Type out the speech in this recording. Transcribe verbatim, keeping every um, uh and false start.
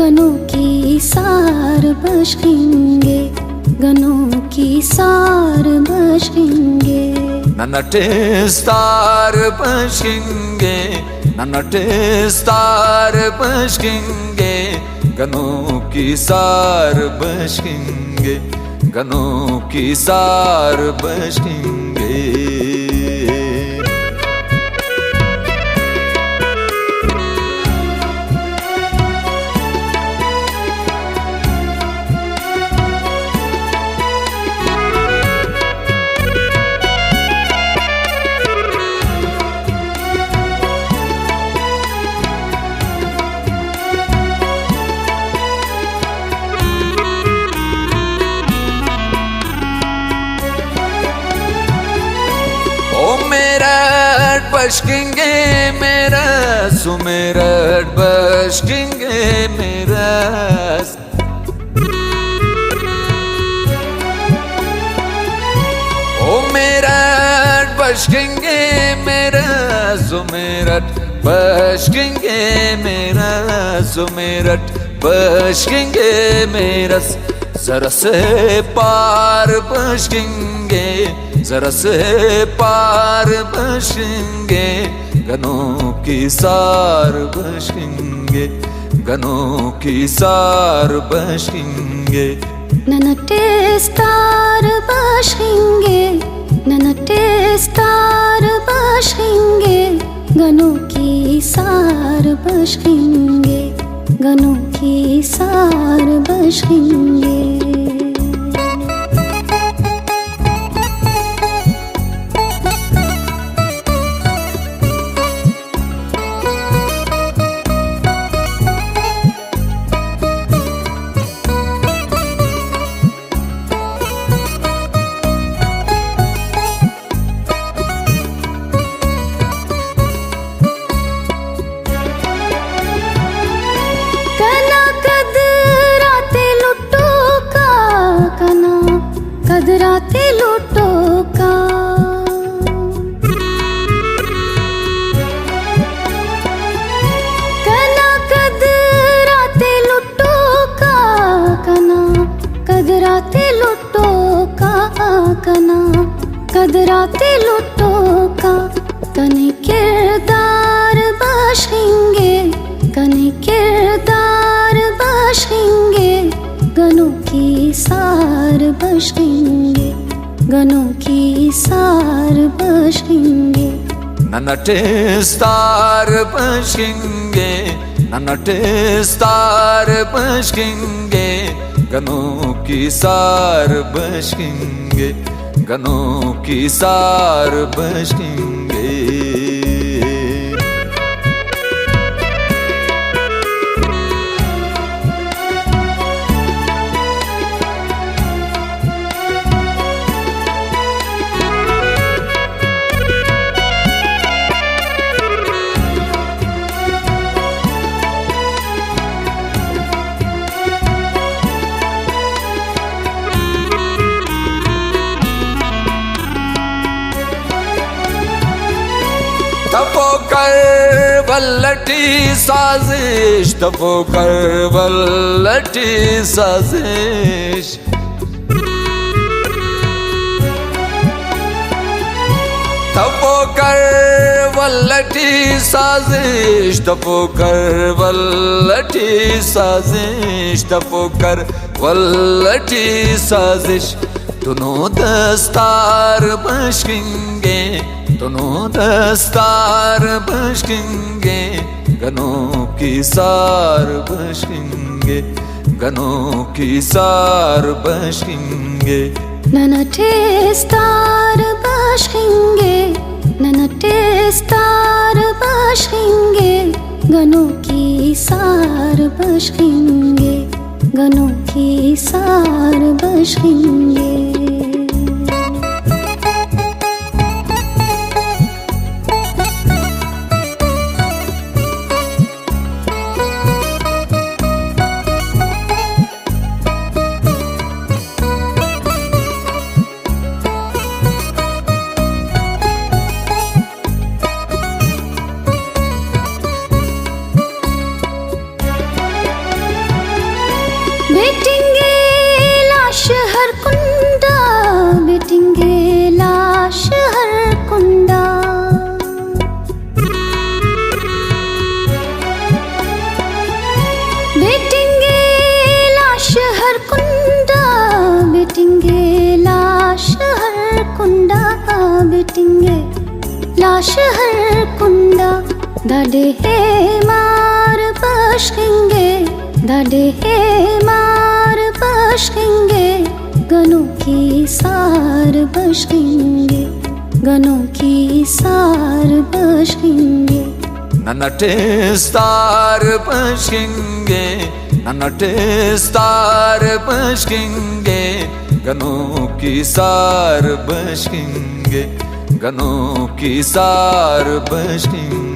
گنوکی سار بشخنگے، گنوکی سار بشخنگے۔ نن اٹ استار بشخنگے، نن اٹ استار بشخنگے، گنوکی سار بشخنگے، گنوکی سار بشخنگے۔ او میرٹ بشخنگے میرس، او میرٹ بشخنگے میرس۔ او میرٹ بشخنگے میرس، او میرٹ بشخنگے میرس، او میرٹ بشخنگے میرس۔ زرس پار بشخنگے، زرس پار بشخنگے، گنوکی سار بشخنگے، گنوکی سار بشخنگے۔ نن اٹ استار بشخنگے، نن اٹ استار بشخنگے، گنوکی سار بشخنگے، گنوکی سار بشخنگے۔ کنا قدر آتے لٹوکا، کنا قدر آتے لٹوکا۔ کنا قدر آتے لٹوکا، کنا قدر آتے لٹوکا، کنا قدر آتے لٹوکا۔ کنے کردار بشخنگے، کنے کردار بشخنگے، گنوکی سار بشخنگے، گنوکی سار بشخنگے۔ نن اٹ استار بشخنگے، نن اٹ استار بشخنگے، گنوکی سار بشخنگے، گنوکی سار بشخنگے۔ تفو کر ولٹی سازش، تفو کر ولٹی سازش۔ تفو کر ولٹی سازش، تفو کر ولٹی سازش، تفو کر ولٹی سازش۔ دنو دستار بشخنگے، دنو دستار بشخنگے، گنوکی سار بشخنگے، گنوکی سار بشخنگے۔ نن اٹ استار بشخنگے، نن اٹ استار بشخنگے، گنوکی سار بشخنگے، گنوکی سار بشخنگے۔ بٹنگے لاش ہر کنڈا، بٹنگے لاش ہر کنڈا۔ بٹنگے لاش ہر کنڈا، بٹنگے لاش ہر کنڈا، بٹنگے لاش ہر کنڈا۔ داڈے مار بشخنگے، داڈے مار بشخنگے، گنوکی سار بشخنگے، گنوکی سار بشخنگے۔ نن اٹ استار بشخنگے، نن اٹ استار بشخنگے، گنوکی سار بشخنگے، گنوکی سار بشخنگے۔